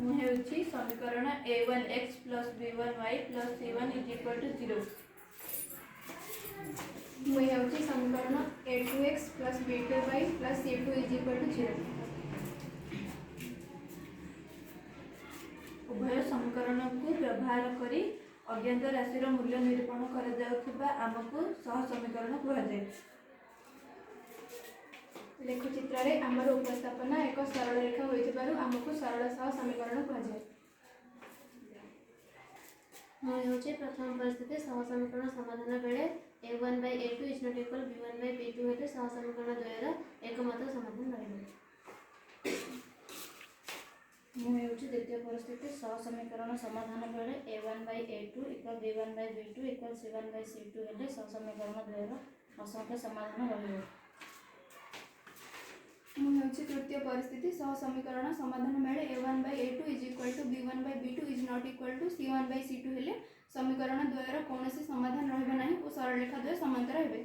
ମୁଁ ହେଉଛି ସମୀକରଣ a one x plus b one y plus c one is equal to zero. ମୁଁ ହେଉଛି ସମୀକରଣ a two x plus b two y plus c two is equal to zero. ଉଭୟ ସମୀକରଣକୁ ବ୍ୟବହାର କରି ଅଜ୍ଞାତ ରାଶିର ମୂଲ୍ୟ ନିରୂପଣ କରାଯାଉଥିବା ଆମକୁ ସହସମୀକରଣ କୁହାଯାଏ। ଲେଖଚିତ୍ରରେ ଆମର ଉପସ୍ଥାପନା ଏକ ସରଳ ରେଖା ହୋଇଥିବାରୁ ଆମକୁ ସରଳ ସହ ସମୀକରଣ କୁହାଯାଏ। ମୁଁ ହେଉଛି ପ୍ରଥମ ପରିସ୍ଥିତି ସହସମୀକରଣ ସମାଧାନ ବେଳେ a one by a two is not equal b one by b two ହେଲେ ସହସମୀକରଣ ଦ୍ୱୟର ଏକମାତ୍ର ସମାଧାନ ରହିବ। ମୁଁ ହେଉଛି ଦ୍ୱିତୀୟ ପରିସ୍ଥିତି ସହସମୀକରଣ ସମାଧାନ ବେଳେ a one by a two equal b one by b two equal c one by c two ହେଲେ ସହସମୀକରଣ ଦ୍ୱୟର ଅସଂଖ୍ୟ ସମାଧାନ ରହିବ। ମୁଁ ହେଉଛି ତୃତୀୟ ପରିସ୍ଥିତି ସହସମୀକରଣ ସମାଧାନ ବେଳେ a one by a two is equal to b one by b two is not equal to c one by c two ହେଲେ ସମୀକରଣ ଦ୍ୱୟର କୌଣସି ସମାଧାନ ରହିବ ନାହିଁ ଓ ସରଳରେଖା ଦ୍ୱୟ ସମାନ୍ତର ହେବେ।